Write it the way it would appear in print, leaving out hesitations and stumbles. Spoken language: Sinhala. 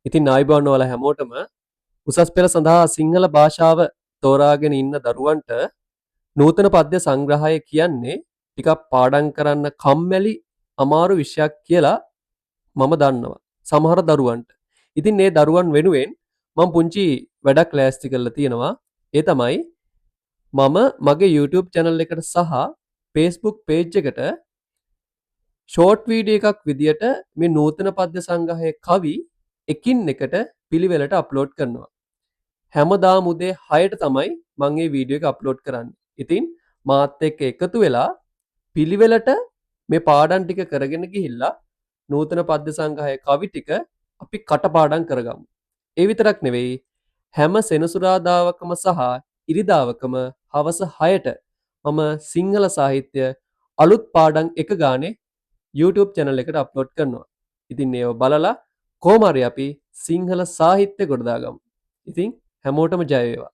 ඉතින් ආයුබෝවන් ඔයාලා හැමෝටම. උසස් පෙළ සඳහා සිංහල භාෂාව තෝරාගෙන ඉන්න දරුවන්ට නූතන පද්‍ය සංග්‍රහය කියන්නේ ටිකක් පාඩම් කරන්න කම්මැලි, අමාරු විෂයක් කියලා මම දන්නවා සමහර දරුවන්ට. ඉතින් මේ දරුවන් වෙනුවෙන් මම පුංචි වැඩක් ලෑස්ති කරලා තියෙනවා. ඒ තමයි මම මගේ YouTube channel එකට සහ Facebook page එකට ෂෝට් වීඩියෝ එකක් විදියට මේ නූතන පද්‍ය සංග්‍රහයේ කවි එකින් එකට පිළිවෙලට අප්ලෝඩ් කරනවා. හැමදාම උදේ 6ට තමයි මං මේ වීඩියෝ එක අප්ලෝඩ් කරන්නේ. ඉතින් මාත් එක්ක එකතු වෙලා පිළිවෙලට මේ පාඩම් ටික කරගෙන ගිහිල්ලා නූතන පද්‍ය සංග්‍රහයේ කවි ටික අපි කටපාඩම් කරගමු. ඒ විතරක් නෙවෙයි, හැම සෙනසුරාදාවකම සහ ඉරිදාවකම හවස 6ට මම සිංහල සාහිත්‍ය අලුත් පාඩම් එක ගානේ YouTube channel එකට අප්ලෝඩ් කරනවා. ඉතින් ඒව බලලා කොහොම හරි අපි සිංහල සාහිත්‍ය ගොඩදාගමු. ඉතින් හැමෝටම ජය වේවා.